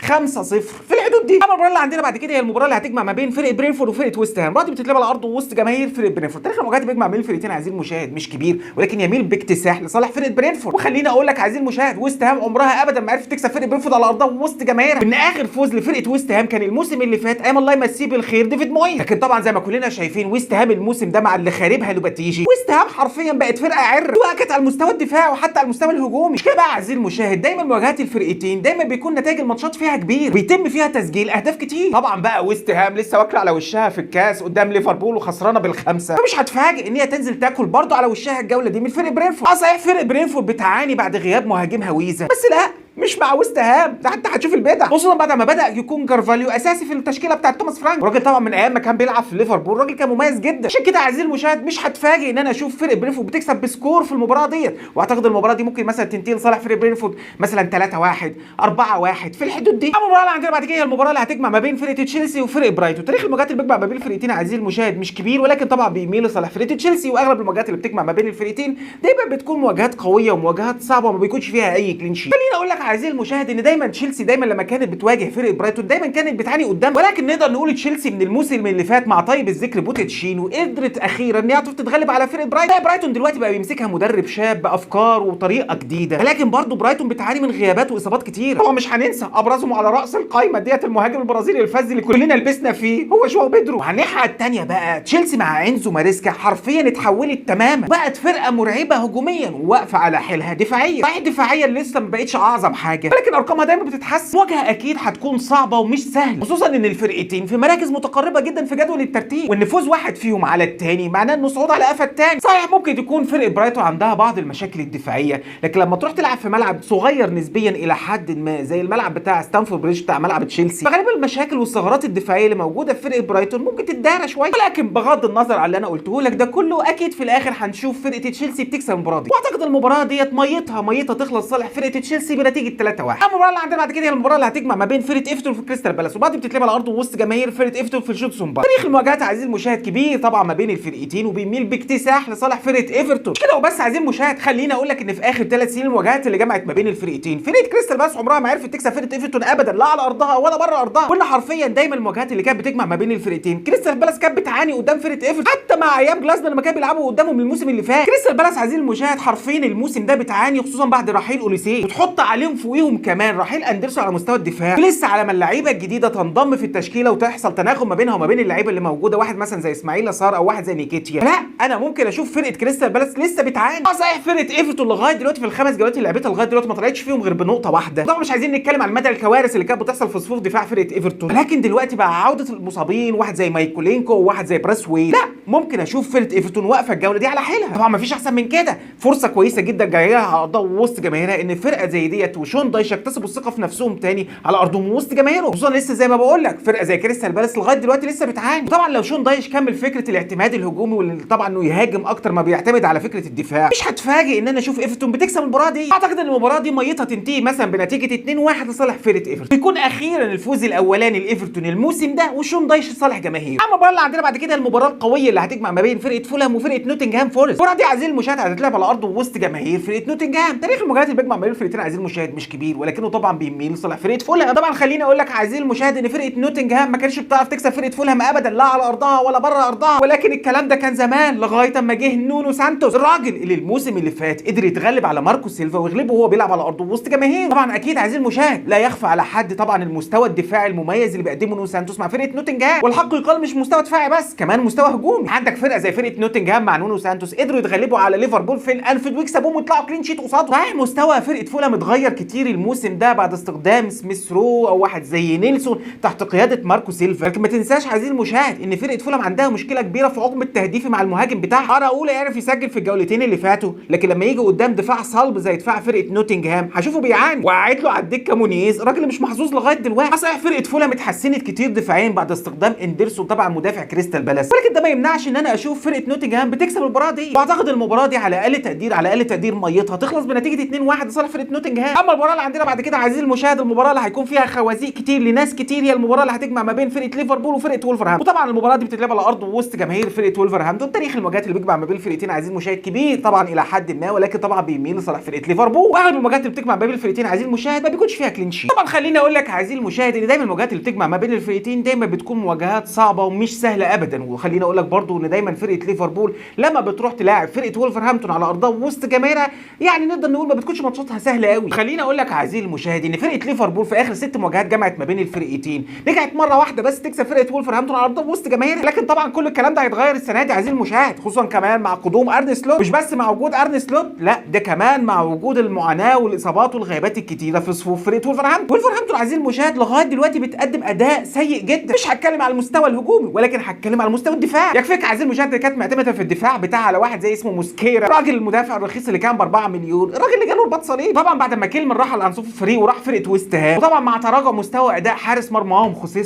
5-0 في الحدود دي. اما المباراة اللي عندنا بعد كده هي المباراة اللي هتجمع ما بين فرقه برينفورد وفرقه ويست هام. المباراة دي بتتلعب على ارض وسط جماهير فرقه برينفورد. تاريخ المواجهات بيجمع بين الفرقتين عزيزي المشاهد مش كبير، ولكن يميل باكتساح لصالح فرقه برينفورد. وخليني اقول لك عزيزي المشاهد، ويست هام عمرها ابدا ما عرفت تكسب فرقه برينفورد على ارضها وسط جماهيرها. ان اخر فوز لفرقة ويست هام كان الموسم اللي فات ايام الله يمسيه بالخير ديفيد مويز. لكن طبعا زي ما كلنا شايفين ويست هام الموسم ده مع اللي خاربها لوباتيجي، ويست هام حرفيا بقت فرقه عر، سواء كانت على المستوى الدفاعي وحتى على المستوى الهجومي. مش كده بقى عزيزي المشاهد، دايما مواجهات الفرقتين دايما بيكون نتائج الماتشات فيها كبير، بيتم فيها تسجيل اهداف كتير. طبعا بقى ويست هام لسه واكله على وشها في الكاس قدام ليفربول وخسرانه بالخمسة، فمش هتفاجئ ان هي تنزل تاكل برضه على وشها الجولة دي من فريق برينفورد. صحيح فرق برينفورد بتعاني بعد غياب مهاجمها ويزا، بس لا مش مع ويست هام، ده حتى هتشوف البدع، خصوصا بعد ما بدا يكون كارفاليو اساسي في التشكيلة بتاعت توماس فرانك. الراجل طبعا من ايام ما كان بيلعب في ليفربول الراجل كان مميز جدا. عشان كده عزيزي المشاهد مش هتفاجئ ان انا اشوف فرق برينفورد بتكسب ب score في المباراة ديت، واعتقد المباراة دي ممكن مثلا تنتهي لصالح فريق برينفورد مثلا 3-1 4-1 في الحدود دي. اما المباراة اللي عندنا بعد كده هي المباراة اللي هتجمع ما بين فرقه تشيلسي وفرقه برايتون. تاريخ المواجهات اللي بيجمع ما بين الفرقتين عزيزي المشاهد مش كبير، ولكن طبعا بيميل لصالح فرقه تشيلسي، واغلب المواجهات اللي بتجمع ما بين الفرقتين دايما بتكون مواجهات قوية ومواجهات صعبة وما بيكونش فيها اي clean sheet. خليني اقول لك عزيزي المشاهد ان دايما تشيلسي دايما لما كانت بتواجه فرقه برايتون دايما كانت بتعاني قدام، ولكن نقدر نقول تشيلسي من الموسم اللي فات مع طيب الذكر بوتشيتينو قدرت اخيرا ان هي تتغلب على فرقه برايتون. برايتون دلوقتي بقى بيمسكها مدرب شاب بافكار وطريقه جديدة، ولكن برضه برايتون بتعاني من غيابات واصابات كتير. طبعا مش هننسى ابرزهم على راس القايمة ديت المهاجم البرازيلي الفذ اللي كلنا لبسنا فيه هو جواو بيدرو. وعلى الناحية الثانية بقى تشيلسي مع انزو ماريسكا حرفيا اتحولت تماما، بقت فرقه مرعبة هجوميا وواقفه على حيلها دفاعيا. صحيح دفاعيا لسه ما بقتش اعظم حاجة، ولكن ارقامها دايما بتتحسن. مواجهة اكيد هتكون صعبة ومش سهلة، خصوصا ان الفرقتين في مراكز متقاربة جدا في جدول الترتيب، وان فوز واحد فيهم على الثاني معناه انه صعود على قفا الثاني. صحيح ممكن تكون فرقه برايتون عندها بعض المشاكل الدفاعية، لكن لما تروح تلعب في ملعب صغير نسبيا الى حد ما زي الملعب بتاع ستامفورد بريدج بتاع ملعب تشيلسي، فغالبا المشاكل والثغرات الدفاعية اللي موجودة في فرقه برايتون ممكن تتدارى شوية. ولكن بغض النظر عن اللي انا قلته لك ده كله، اكيد في الاخر هنشوف فرقه تشيلسي بتكسب المباراة دي، واعتقد المباراة ديت ميتها تخلص صالح فرقه تشيلسي بنتيجة 3-1. اما المباراة اللي عندنا بعد كده هي المباراة اللي هتجمع ما بين فرقه ايفرتون في كريستال بالاس، وبعد بتتلعب على ارض وسط جماهير فرقه ايفرتون في جودسون بارك. تاريخ المواجهات عزيزي المشاهد كبير طبعا ما بين الفرقتين، وبيميل باكتساح لصالح فرقه ايفرتون. مش كده وبس عزيزي المشاهد، خليني اقول لك ان في اخر 3 سنين المواجهات اللي جمعت ما بين الفرقتين، فرقه كريستال بالاس عمرها ما عرفت تكسب فرقه ايفرتون ابدا، لا على ارضها ولا بره ارضها. كنا حرفيا دايما المواجهات اللي كانت بتجمع ما بين الفرقتين كريستال بالاس كانت بتعاني قدام فرقه ايفرتون، حتى مع ايام جلاسنر لما كانوا بيلعبوا قدامهم الموسم اللي فات. كريستال بالاس عزيزي المشاهد حرفيا الموسم ده بتعاني، خصوصا بعد رحيل اوليسيه، وتحط عليهم فوقيهم كمان رحيل اندرسون على مستوى الدفاع. لسه على ما اللعيبة الجديدة تنضم في التشكيلة وتحصل تناغم ما بينها وما بين اللعيبة اللي موجودة، واحد مثلا زي اسماعيل يسار او واحد زي نيكيتيا. لا انا ممكن اشوف فرقه كريستال بالاس لسه بتعاني. صحيح فرقه ايفرتون لغاية دلوقتي في الخمس جولات اللي لعبتها لغاية دلوقتي ما طلعتش فيهم غير بنقطة واحدة. طبعا مش عايزين نتكلم عن مدى الكوارث اللي كانت بتحصل في صفوف دفاع فرقه ايفرتون، لكن دلوقتي بقى عوده المصابين، واحد زي مايكولينكو وواحد زي براسويل. لا ممكن اشوف فرقه ايفرتون واقفة الجولة دي على حيلها. طبعا ما فيش احسن من كده، فرصة كويسة جدا جاية لها على ارضها وسط جماهيرها ان فرقه زي ديت وشون دايش يكتسبوا الثقة في نفسهم تاني على ارضهم وسط جماهيرهم، خصوصا لسه زي ما بقول لك فرقه زي كريستال بالاس لغاية دلوقتي لسه بتعاني. طبعا لو شون دايش كمل فكرة الاعتماد الهجومي واللي طبعا انه يهاجم اكتر ما بيعتمد على فكرة الدفاع، مش هتفاجئ ان انا اشوف ايفرتون بتكسب المباراة دي. اعتقد ان المباراة دي ميتها تنتهي مثلا بنتيجة 2-1 لصالح فرقه ايفرتون، يكون اخيرا الفوز الاولاني لايفرتون الموسم ده وشون دايش لصالح جماهيره. اما المباراة اللي عندنا بعد كده المباراة القوية اللي هتجمع ما بين فرقه فولهام وفرقه نوتنجهام فورست. المباراة دي عزيزي المشاهد هتتلعب على ارض وسط جماهير فرقه نوتنجهام. تاريخ المواجهات اللي بيجمع ما بين الفرقتين عزيزي المشاهد مش كبير، ولكنه طبعا بيميل لصالح فرقه فولهام. طبعا خليني اقول لك عزيزي المشاهد ان فرقه نوتنجهام ما كانتش بتعرف تكسب فرقه فولهام ابدا، لا على ارضها ولا بره ارضها، ولكن الكلام ده كان زمان لغاية اما جه نونو سانتوس، الراجل اللي الموسم اللي فات قدر يتغلب على ماركو سيلفا ويغلبه وهو بيلعب على ارضه وسط جماهير. طبعا اكيد عزيزي المشاهد لا يخفى على حد طبعا المستوى الدفاعي المميز اللي بيقدمه نونو سانتوس مع فرقه نوتنجهام، والحق يقال مش مستوى دفاعي بس، كمان مستوى هجومي. عندك فرقه زي فرقه نوتنجهام مع نونو سانتوس قدروا يتغلبوا على ليفربول في الانفيلد ويكسبوهم ويطلعوا clean sheet قصادهم. صحيح مستوى فرقه فولهام اتغير كتير الموسم ده بعد استخدام سميث رو او واحد زي نيلسون تحت قيادة ماركو سيلفا، لكن ما تنساش عزيزي المشاهد ان فرقه فولهام عندها مشكلة كبيرة في عقم التهديفي مع المهاجم بتاعها. اراولا يعرف يسجل في الجولتين اللي فاتوا، لكن لما يجي قدام دفاع صلب زي دفاع فرقه نوتنجهام هشوفه بيعاني، وقعد له على الدكة مونيز الراجل مش محظوظ لغاية دلوقتي. صحيح فرقه فولهام اتحسنت كتير دفاعيا بعد استخدام اندرسون طبعا مدافع كريستال بالاس، ولكن ده ما يمنعش ان انا اشوف فرقه نوتنجهام بتكسب المباراة دي. واعتقد المباراة دي على اقل تقدير على اقل تقدير ميتها تخلص بنتيجة 2-1 لصالح فرقه نوتنجهام. اما المباراة اللي عندنا بعد كده عزيزي المشاهد، المباراة اللي هيكون فيها خوازيق كتير لناس كتير، هي المباراة اللي هتجمع ما بين فرقه ليفربول وفرقه ولفرهامبتون. وطبعا المباراة دي بتتلعب على ارض وسط جماهير فرقه ولفرهامبتون. تاريخ المواجهات اللي بيجمع ما بين الفرقتين عزيزي المشاهد كبير طبعا الى حد ما، ولكن طبعا بيميل لصالح فرقه ليفربول. واغلب المواجهات اللي بتجمع ما بين الفرقتين عزيزي المشاهد ما بيكونش فيها clean sheet. طبعا خليني اقول لك عزيزي المشاهد ان دايما المواجهات اللي بتجمع ما بين الفرقتين دايما بتكون مواجهات صعبة ومش سهلة ابدا. وخليني اقول لك برضو ان دايما فرقه ليفربول لما بتروح تلاعب فرقه ولفرهامبتون على ارضها وسط جماهيرها، يعني نقدر نقول ما بتكونش ماتشاتها سهلة قوي. خليني اقول لك عزيزي المشاهد ان فرقه ليفربول في اخر 6 مواجهات جمعت ما بين الفرقتين نجحت مرة واحدة بس تكسب فرقه ولفرهامبتون على ارضها وسط جماهيرها، لكن طبعا كل الكلام ده هيتغير السنة دي عزيزي المشاهد، خصوصا كمان مع قدوم ارني سلوت. مش بس مع وجود ارني سلوت، لا ده كمان مع وجود المعاناة والاصابات والغيابات الكتيرة في صفوف فرقه ولفرهامبتون. ولفرهامبتون عزيزي المشاهد لغاية دلوقتي بتقدم اداء سيء جدا. مش هتكلم على المستوى الهجومي ولكن هتكلم على المستوى الدفاعي. يكفيك عزيزي المشاهد اللي كانت معتمدة في الدفاع بتاعها على واحد زي اسمه موسكيرا، الراجل المدافع الرخيص اللي كان ب 4 مليون، الراجل اللي جاله رباط صليبي طبعا بعد ما كيلمان رحل عن صفوف الفريق وراح فرقه ويست هام، وطبعا مع تراجع مستوى اداء حارس مرماهم خوسيه.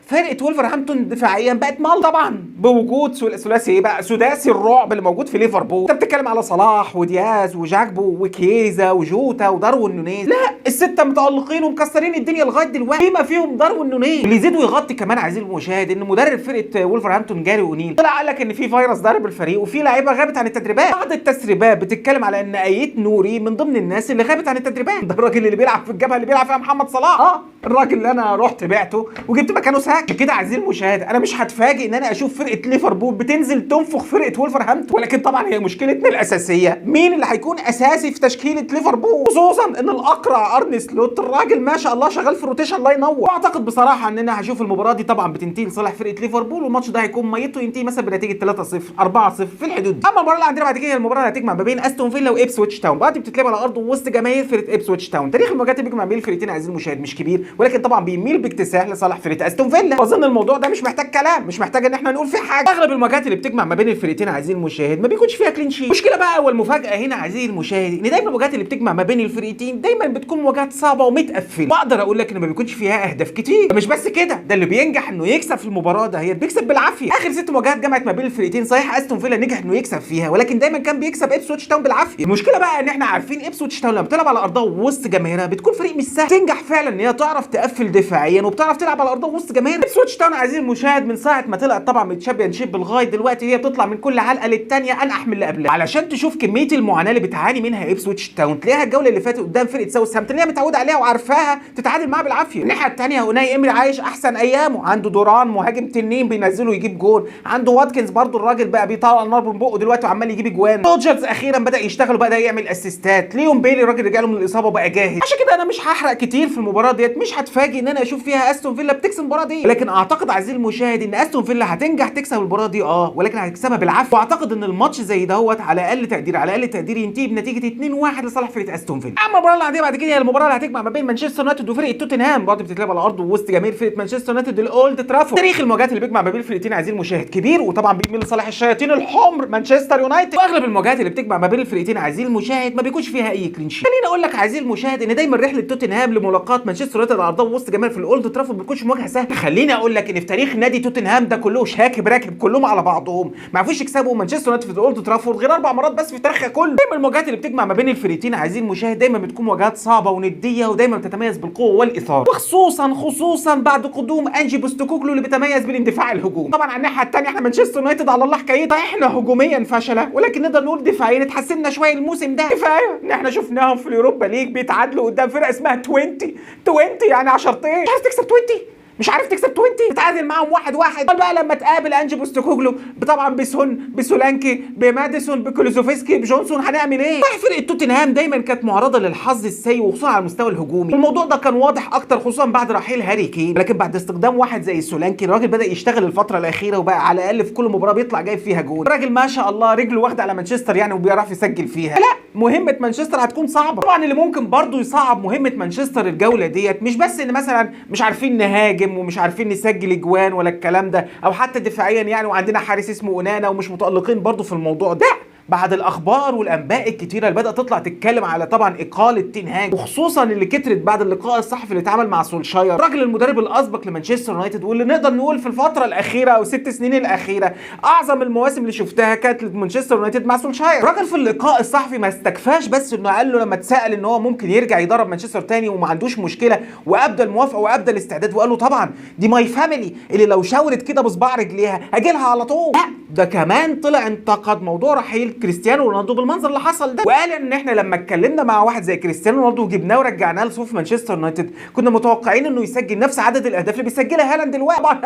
فرقه ولفرهامبتون دفاعيا بقت مال طبعا بوجود ثلاثي ايه بقى، سداسي الرعب اللي موجود في ليفربول. انت بتتكلم على صلاح ودياز وجاكبو وكيزا وجوتا وداروين نونيز، لا الستة متالقين ومكسرين الدنيا لغاية دلوقتي بما فيهم داروين نونيز. اللي يزيد ويغطي كمان عزيزي المشاهد ان مدرب فرقه ولفرهامبتون جاري اونيل طلع قال لك ان في فيروس ضرب الفريق وفي لعيبة غابت عن التدريبات. بعض التسريبات بتتكلم على ان ايت نوري من ضمن الناس اللي غابت عن التدريبات. ده الراجل اللي بيلعب في الجبهة اللي بيلعب فيها محمد صلاح، الراجل اللي انا رحت بعته وجبت مكانه ساك. كده عزيزي المشاهد انا مش هتفاجئ ان انا اشوف فرقه ليفربول بتنزل تنفخ فرقه ولفرهامبتون، ولكن طبعا هي مشكلتنا الاساسية مين اللي هيكون اساسي في تشكيله ليفربول، خصوصا ان الاقرع ارني سلوت الراجل ما شاء الله شغال في rotation الله ينور. واعتقد بصراحة ان انا هشوف المباراة دي طبعا بتنتهي لصالح فرقه ليفربول، والماتش ده هيكون ميته ينتهي مثلا بنتيجة 3-0 4-0 في الحدود دي. اما المباراة اللي عندنا بعد كده هي المباراة اللي هتجمع ما بين استون فيلا وإبسويتش تاون. بعد بتتلعب على ارض وسط جماهير فرقه إبسويتش تاون. تاريخ المواجهات اللي بيجمع بين الفرقتين عزيزي المشاهد مش كبير، ولكن طبعا بيميل باكتساح لصالح فرقه استون فيلا. واظن الموضوع ده مش محتاج كلام، مش محتاج ان احنا نقول فيه حاجة. اغلب المواجهات اللي بتجمع ما بين الفرقتين عزيزي المشاهد ما بيكونش فيها clean sheet. المشكلة بقى والمفاجاه هنا عزيزي المشاهد ان دايما المواجهات اللي بتجمع ما بين الفرقتين دايما بتكون مواجهات صعبة ومتقفله، واقدر اقول لك ان ما بيكونش فيها اهداف كتير. مش بس كده، ده اللي بينجح انه يكسب في المباراة ده هي بيكسب بالعافية. اخر 6 مواجهات جمعت ما بين الفرقتين صحيح استون فيلا نجح انه يكسب فيها، ولكن دايما كان بيكسب إبسويتش تاون بالعافية. المشكلة بقى ان احنا عارفين إبسويتش تاون لما بتلعب على ارضها وسط جماهيرها بتكون فريق مش سهل، تنجح فعلا ان هي تعرف تقفل دفاعيا وبتعرف تلعب على ارضها وسط جماهيرها. إبسويتش تاون عزيزي المشاهد من ساعة ما طلعت طبعا من ال Championship لغاية دلوقتي هي بتطلع من كل علقه للثانيه انقح من اللي قبلها. علشان تشوف كمية المعاناة اللي بتعاني منها إبسويتش تاون، تلاقيها الجولة اللي فاتت قدام فرقه ساوثهامبتون اللي هي متعوده عليها وعارفاها تتعادل معاها بالعافية. الناحية الثانية اوناي امري عايش احسن ايامه، عنده دوران مهاجم تنين بينزله يجيب جول، عنده واتكنز برضو الراجل بقى بيطلع النار من بقه دلوقتي وعمال يجيب اجوان، روجرز اخيرا بدا يشتغل وبدا يعمل assist ات، ليون بيلي الراجل رجع له من الاصابة وبقى جاهز. عشان كده انا مش هحرق كتير في المباراة ديت، مش هتفاجئ ان انا اشوف فيها استون فيلا بتكسب المباراة دي، لكن اعتقد عزيزي المشاهد ان استون فيلا هتنجح تكسب المباراة دي ولكن هتكسبها بالعافية. واعتقد ان الماتش زي دهوت على اقل تقدير على اقل تقدير ينتهي بنتيجة 2-1 لصالح فرقه استون فيلا. اما المباراة اللي عندنا بعد كده هي المباراة اللي هتجمع ما بين مانشستر يونايتد وفرقه توتنهام، برضه بتتلعب على ارض وسط جماهير فرقه مانشستر يونايتد الاولد ترافورد. تاريخ المواجهات اللي بيجمع ما بين الفرقتين عزيزي المشاهد كبير، وطبعا بيميل لصالح الشياطين الحمر مانشستر يونايتد. واغلب المواجهات اللي بتجمع ما بين الفرقتين عزيزي المشاهد ما بيكونش فيها اي clean sheet. خليني اقول لك عزيزي المشاهد ان دايما رحله توتنهام لملاقاه مانشستر يونايتد على ارضه وسط جماهير في الاولد ترافورد ما بتكونش مواجهة سهلة. خليني اقول لك ان في تاريخ نادي توتنهام ده كله شاكب راكب كلهم على بعضهم ما عرفوش يكسبوا مانشستر يونايتد في الاولد ترافورد غير 4 مرات بس في تاريخها كله. دايما المواجهات اللي بتجمع ما بين الفرقتين عزيزي المشاهد دايما بتكون مواجهات صعبة ونديه، ودايما بتتميز بالقوة والاثارة، وخصوصا بعد قدوم انجي بوستوكوجلو اللي بيتميز بالاندفاع الهجومي. طبعا على الناحية الثانية احنا مانشستر يونايتد على الله حكايتها، احنا هجوميا فشله، ولكن نقدر نقول دفاعيا اتحسنا شوية الموسم ده. كفاية ان احنا شفناهم في اليوروبا ليج بيتعادلوا قدام فرقه اسمها 20 يعني 10، مش عارف تكسب 20، مش عارف تكسب 20، تتعادل معاهم 1-1. بقى لما تقابل انجي بوستوكوجلو طبعا بسون بسولانكي بماديسون بكولوزوفسكي بجونسون هنعمل ايه؟ صحيح فرقه توتنهام دايما كانت معرضه للحظ السيء وخصوصا على المستوى الهجومي، الموضوع ده كان واضح اكتر خصوصا بعد رحيل هاري كين، لكن بعد استخدام واحد زي سولانكي الراجل بدا يشتغل الفترة الاخيرة وبقى على الاقل في كل مباراة بيطلع جايب فيها جول. الراجل ما شاء الله رجله واخده على مانشستر يعني وبيعرف يسجل فيها. لا مهمة مانشستر هتكون صعبة. طبعا اللي ممكن برضو يصعب مهمة مانشستر الجولة ديت مش بس ان مثلا مش عارفين نهاجم ومش عارفين نسجل اجوان ولا الكلام ده، او حتى دفاعيا يعني وعندنا حارس اسمه اونانا ومش متالقين برضو في الموضوع ده. بعد الاخبار والانباء الكتيرة اللي بدات تطلع تتكلم على طبعا اقاله تنهاج، وخصوصا اللي كترت بعد اللقاء الصحفي اللي اتعمل مع سولشاير الراجل المدرب الاسبق لمانشستر يونايتد، واللي نقدر نقول في الفترة الاخيرة او 6 سنين الاخيرة اعظم المواسم اللي شفتها كانت لمانشستر يونايتد مع سولشاير. الراجل في اللقاء الصحفي ما استكفاش بس انه قال له لما اتسال ان هو ممكن يرجع يدرب مانشستر تاني وما عندوش مشكلة، وابدى الموافقة وابدى الاستعداد وقال له طبعا دي my family اللي لو شاورت كده بصباع رجليها اجي لها على طول. لا ده كمان طلع انتقد موضوع رحيل كريستيانو رونالدو بالمنظر اللي حصل ده، وقال ان احنا لما اتكلمنا مع واحد زي كريستيانو رونالدو وجبناه ورجعناه لصفوف مانشستر يونايتد كنا متوقعين انه يسجل نفس عدد الاهداف اللي بيسجلها هالاند دلوقتي. طبعا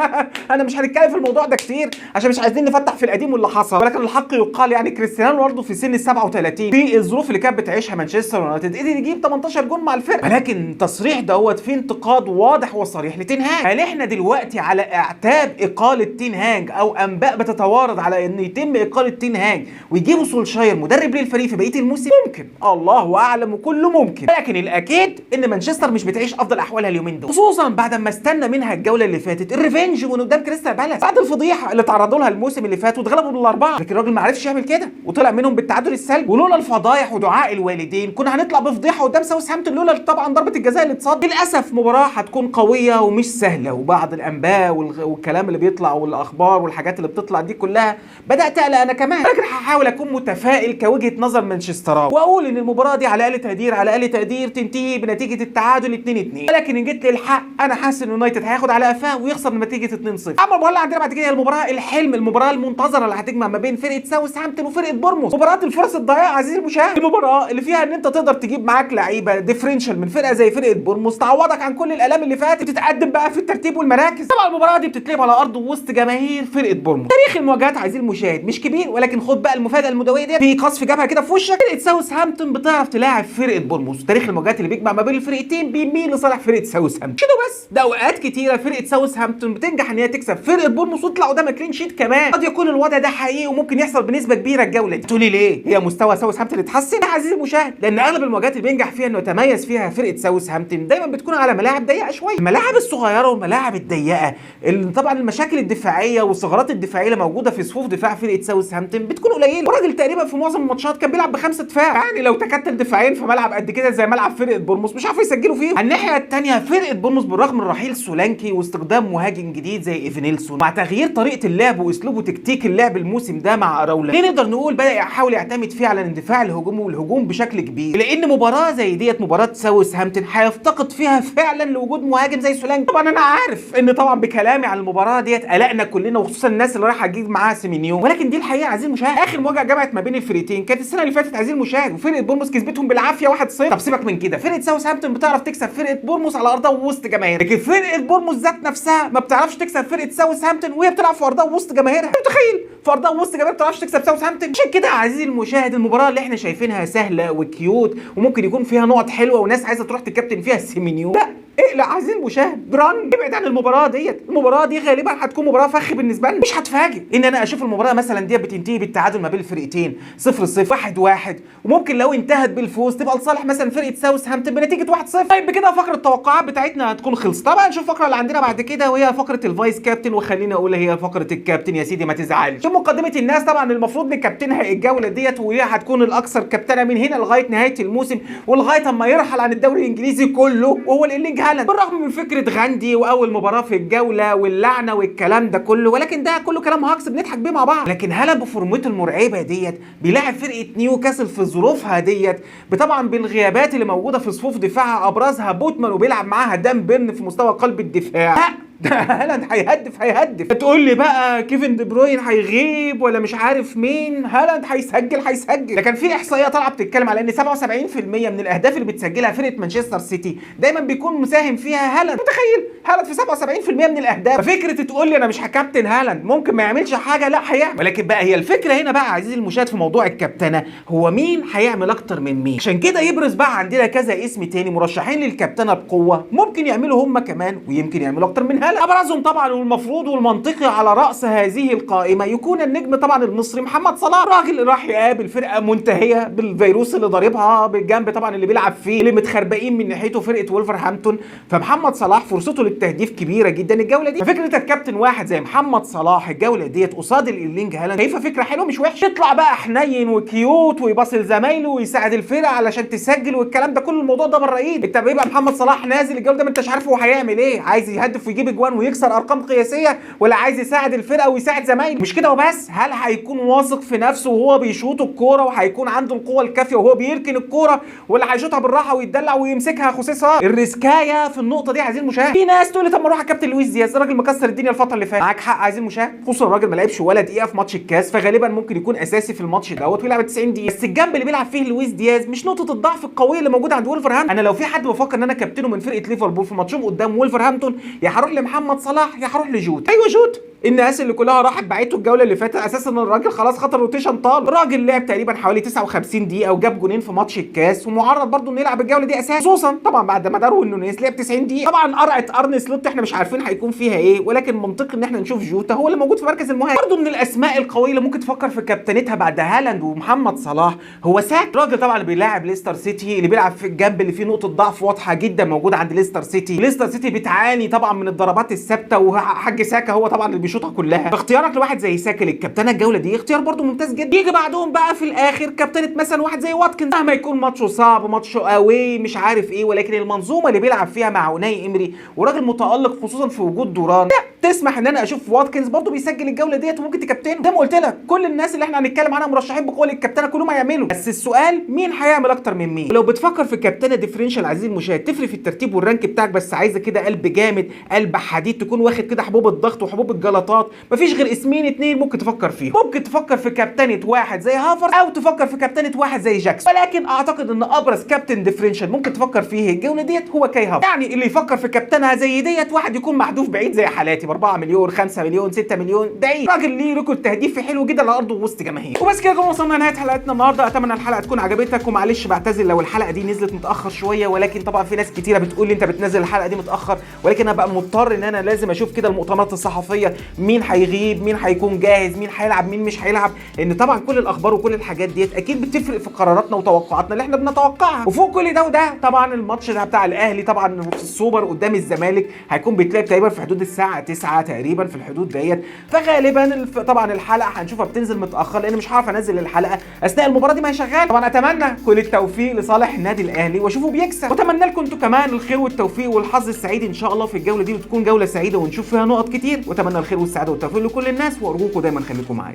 انا مش هنتكلم في الموضوع ده كتير عشان مش عايزين نفتح في القديم واللي حصل، ولكن الحق يقال يعني كريستيانو رونالدو في سن ال 37 في الظروف اللي كانت بتعيشها مانشستر يونايتد قدر يجيب 18 جون مع الفرقة. ولكن التصريح دوت فيه انتقاد واضح وصريح لتنهاج. هل احنا دلوقتي على اعتاب اقاله تنهاج او انباء بتتوارد على ان يتم اقاله تنهاج ويجيبوا سولشاير مدرب للفريق في بقية الموسم؟ ممكن، الله اعلم وكله ممكن، لكن الاكيد ان مانشستر مش بتعيش افضل احوالها اليومين دول، خصوصا بعد ما استنى منها الجولة اللي فاتت ال revenge من قدام كريستال بالاس بعد الفضيحة اللي تعرضوا لها الموسم اللي فات واتغلبوا بالاربعة، لكن الراجل ما عرفش يعمل كده وطلع منهم بالتعادل السلبي. ولولا الفضايح ودعاء الوالدين كنا هنطلع بفضيحه قدام ساوثهامبتون لولا طبعا ضربه الجزاء اللي اتصد. للاسف مباراة هتكون قوية ومش سهلة، وبعض الانباء والكلام اللي بيطلع والاخبار والحاجات اللي بتطلع دي كلها بدات اقلق انا كمان، لكن هحاول اكون متفائل كوجهه نظر مانشستراوي واقول ان المباراة دي على اقل تقدير على اقل تقدير تنتهي بنتيجة التعادل 2-2، ولكن ان جيت للحق انا حاسس ان يونايتد هياخد على قفاه ويخسر بنتيجة 2-0. اما المباراة اللي عندنا بعد كده هي المباراة الحلم، المباراة المنتظره اللي هتجمع ما بين فرقه ساوثهامبتون وفرقه بورموث، مباراة الفرص الضائعة عزيزي المشاهد، المباراة اللي فيها ان انت تقدر تجيب معاك لعيبة differential من فرقه زي فرقه بورموث تعوضك عن كل الالام اللي فاتت وتتقدم بقى في الترتيب والمراكز. طبعا المباراة دي بتتلعب على ارض وسط جماهير فرقه بورموث. تاريخ المواجهات عزيزي المشاهد مش كبير، ولكن خد بقى المفاجاة المدويه دي في قصف جبهة كده في وشك، فرقه ساوثهامبتون بتعرف تلاعب فرقه بورموث. تاريخ المواجهات اللي بيجمع ما بين الفرقتين بيميل لصالح فرقه ساوثهامبتون. مش كده بس، ده اوقات كتيرة فرقه ساوثهامبتون بتنجح ان هي تكسب فرقه بورموث وتطلع قدامها clean sheet كمان. قد يكون الوضع ده حقيقي وممكن يحصل بنسبة كبيرة الجولة دي. تقولي ليه؟ هي مستوى ساوثهامبتون اتحسن يا عزيزي المشاهد، لان اغلب المواجهات اللي بينجح فيها انه يتميز فيها فرقه ساوثهامبتون دايما بتكون على ملاعب ضيقه شوية، الملاعب الصغيرة والملاعب الضيقه اللي طبعا المشاكل الدفاعية والثغرات الدفاعية اللي موجودة في صفوف دفاع فرقه ساوثهامبتون بتكون قليله. الراجل تقريبا في معظم الماتشات كان بيلعب ب5 دفاع، يعني لو تكتل دفاعين في ملعب قد كده زي ملعب فرقه بورموث مش عارفوا يسجلوا فيه. على الناحية الثانية فرقه بورموث بالرغم من رحيل سولانكي واستخدام مهاجم جديد زي ايفانيلسون مع تغيير طريقه اللعب واسلوبه تكتيك اللعب الموسم ده مع اراولا، ليه نقدر نقول بدا يحاول يعتمد فيه على الاندفاع الهجومي والهجوم بشكل كبير، لان مباراة زي ديت مباراة ساوثهامبتون هيفتقد فيها فعلا لوجود مهاجم زي سولانكي. طبعا انا عارف ان طبعا بكلامي عن المباراة ديت قلقنا كلنا وخصوصا الناس اللي رايحة تجيب معاها سيمينيو، ولكن دي الحقيقة عزيزي المشاهد. اخر مواجهة جمعت ما بين الفرقتين كانت السنة اللي فاتت عزيزي المشاهد، وفرقه بورموث كسبتهم بالعافية 1-0. طب سيبك من كده، فرقه ساوثهامبتون بتعرف تكسب فرقه بورموث على ارضها ووسط جماهيرها، لكن فرقه بورموث ذات نفسها ما بتعرفش تكسب فرقه ساوثهامبتون وهي بتلعب في ارضها ووسط جماهيرها. انت متخيل؟ في ارضها وسط جماهير ما بتعرفش تكسب ساوثهامبتون. عشان كده عزيزي المشاهد، المباراة اللي احنا شايفينها سهلة و cute وممكن يكون فيها نقط حلوة وناس عايزه تروح تكابتن فيها سيمينيو، لا اقلق عزيزي المشاهد، run، ابعد عن المباراة ديت. المباراة دي غالبا هتكون مباراة فخ بالنسبة لنا. مش هتفاجئ ان انا اشوف المباراة مثلا دي بتنتهي بالتعادل ما بين الفرقتين 0-0 1-1، وممكن لو انتهت بالفوز تبقى لصالح مثلا فرقه ساوثهامبتون بنتيجة 1-0. طيب بكده فقره التوقعات بتاعتنا هتكون خلصت. طبعا نشوف الفقرة اللي عندنا بعد كده، وهي فقره ال vice captain، وخلينا اقول هي فقره الكابتن يا سيدي ما تزعلش. في مقدمه الناس طبعا المفروض نكابتنها الجولة ديت، وهي هتكون الاكثر كابتنه من هنا لغاية نهاية الموسم ولغاية اما يرحل عن الدوري الانجليزي كله، وهو الايرلينج هالاند. بالرغم من فكرة غاندي واول مباراة في الجولة واللعنة والكلام ده كله، ولكن ده كله كلام هاكس بنضحك بيه مع بعض. لكن هالاند بفورمته المرعبة ديت بيلاعب فرقه نيوكاسل في ظروفها ديت، طبعا بالغيابات اللي موجودة في صفوف دفاعها ابرزها بوتمان، وبيلعب معاها دان بيرن في مستوى قلب الدفاع. لا ده هالاند هيهدف هيهدف. تقول لي بقى كيفن دي بروين هيغيب ولا مش عارف مين، هالاند هيسجل هيسجل. ده كان في احصائية طالعه بتتكلم على ان 77% من الاهداف اللي بتسجلها فرقه مانشستر سيتي دايما بيكون مساهم فيها هالاند. متخيل هالاند في 77% من الاهداف؟ ففكره تقول لي انا مش هكابتن هالاند ممكن ما يعملش حاجة، لا هيعمل. ولكن بقى هي الفكرة هنا بقى عزيزي المشاهد في موضوع الكابتنه، هو مين هيعمل اكتر من مين؟ عشان كده يبرز بقى عندنا كذا اسم تاني مرشحين للكابتنه بقوة، ممكن يعملوا هم كمان ويمكن يعملوا اكتر من هالاند. ابرزهم طبعا والمفروض والمنطقي على راس هذه القائمة يكون النجم طبعا المصري محمد صلاح. راجل راح يقابل فرقه منتهية بالفيروس اللي ضاربها بالجنب طبعا اللي بيلعب فيه اللي متخربقين من ناحيته فرقه ولفرهامبتون، فمحمد صلاح فرصته للتهديف كبيرة جدا الجولة دي. ففكره الكابتن واحد زي محمد صلاح الجولة ديت قصاد الايرلينج هالاند شايفها فكرة حلوة مش وحشة. يطلع بقى حنين و cute ويباصي لزمايله ويساعد الفرقة علشان تسجل والكلام ده كله، الموضوع ده بره ايد. انت بيبقى محمد صلاح نازل الجولة ده ما انتش عارف هو هيعمل ايه، عايز يهدف ويجيب اجوان ويكسر ارقام قياسية ولا عايز يساعد الفرقة ويساعد زمايله. مش كده وبس، هل هيكون واثق في نفسه وهو بيشوط الكورة وهيكون عنده القوة الكافيه وهو بيركن الكورة، ولا هيشوطها بالراحة ويتدلع ويمسكها خوسيه؟ الريسكايه في النقطة دي عايزين مشاهد. في ناس تقول لي طب ما اروح كابتن لويس دياز الراجل مكسر الدنيا الفترة اللي فاتت. معاك حق عايزين مشاهد، خصوصا الراجل ما لعبش ولا دقيقة في ماتش الكاس، فغالبا ممكن يكون اساسي في الماتش دوت ويلعب 90 دقيقة. بس الجنب اللي بيلعب فيه لويس دياز مش نقطة الضعف القوية اللي موجودة عند ولفرهامبتون. انا لو في حد بفكر ان انا كابتنه من فرقه ليفربول في ماتشهم قدام ولفرهامبتون، يا هروح لمحمد صلاح يا هروح لجوتا. ايوه جوتا، الناس اللي كلها راحت بعته الجولة اللي فاتت اساسا ان الراجل خلاص خطر rotation طال. الراجل لعب تقريبا حوالي 59 دقيقة وجاب جونين في ماتش الكاس، ومعرض برضه انه يلعب الجولة دي اساسا، خصوصا طبعا بعد ما داروين نونيز لعب 90 دقيقة. طبعا قرعه ارني سلوت احنا مش عارفين هيكون فيها ايه، ولكن منطقي ان احنا نشوف جوتا هو اللي موجود في مركز المهاجم. برضه من الاسماء القوية اللي ممكن تفكر في كابتنتها بعد هالاند ومحمد صلاح هو ساكا. الراجل طبعا اللي بيلاعب ليستر سيتي، اللي بيلعب في الجنب اللي فيه نقطة ضعف واضحة جدا موجودة عند ليستر سيتي. ليستر سيتي بتعاني طبعا من الضربات الثابتة، وحاج ساكا هو طبعا اللي بيشوطها كلها. اختيارك لواحد زي ساكا للكابتنه الجولة دي اختيار برضو ممتاز جدا. يجي بعدهم بقى في الاخر كابتنه مثلا واحد زي واتكنز، مهما يكون ماتشه صعب ماتشه قوي مش عارف ايه، ولكن المنظومة اللي بيلعب فيها مع اوناي امري وراجل متالق خصوصا في وجود دوران، لا تسمح ان انا اشوف واتكنز برضو بيسجل الجولة ديت وممكن تكابتنه. زي ما قلت لك كل الناس اللي احنا هنتكلم عنها مرشحين بقوة للكابتنه كلهم هيعملوا، بس السؤال مين هيعمل اكتر من مين. لو بتفكر في كابتنه differential عزيزي المشاهد تفرق في الترتيب وال rank بتاعك، بس عايزه كده قلب جامد قلب حديد، تكون واخد كده حبوب الضغط وحبوب الجلطات. مفيش غير اسمين اتنين ممكن تفكر فيهم، ممكن تفكر في كابتنه واحد زي هافرز او تفكر في كابتنه واحد زي جاكسون، ولكن اعتقد ان ابرز كابتن differential ممكن تفكر فيه الجولة ديت هو كاي هافرز. يعني اللي يفكر في كابتنها زي ديت واحد يكون محذوف بعيد زي حالاتي ب 4 مليون 5 مليون 6 مليون، بعيد. راجل ليه record تهديفي حلو جدا على ارضه وسط جماهير. وبس كده وصلنا لنهاية حلقتنا النهارده، اتمنى الحلقة تكون عجبتك، ومعلش بعتذر لو الحلقة دي نزلت متاخر شوية، ولكن طبعا في ناس كتيرة بتقول لي انت بتنزل الحلقة دي متاخر، ولكن انا بقى مضطر ان انا لازم اشوف كده المؤتمرات الصحفية مين هيغيب مين هيكون جاهز مين هيلعب مين مش هيلعب، لان طبعا كل الاخبار وكل الحاجات ديت اكيد بتفرق في قراراتنا وتوقعاتنا اللي احنا بنتوقعها. وفوق كل ده وده طبعا الماتش ده بتاع الاهلي طبعا في السوبر قدام الزمالك هيكون بيتلعب تقريبا في حدود الساعة 9 تقريبا في الحدود ديت، فغالبا طبعا الحلقة هنشوفها بتنزل متاخر لان مش هعرف انزل الحلقة اثناء المباراة دي ما هي شغالة. طبعا اتمنى كل التوفيق لصالح النادي الاهلي واشوفه بيكسب، واتمنى لكم انتوا كمان الخير والتوفيق والحظ السعيد ان شاء الله في الجولة دي، وتكون جولة سعيدة ونشوف فيها نقط كتير. واتمنى الخير والسعادة والتوفيق لكل الناس، وارجوكم دايما خليكم معايا.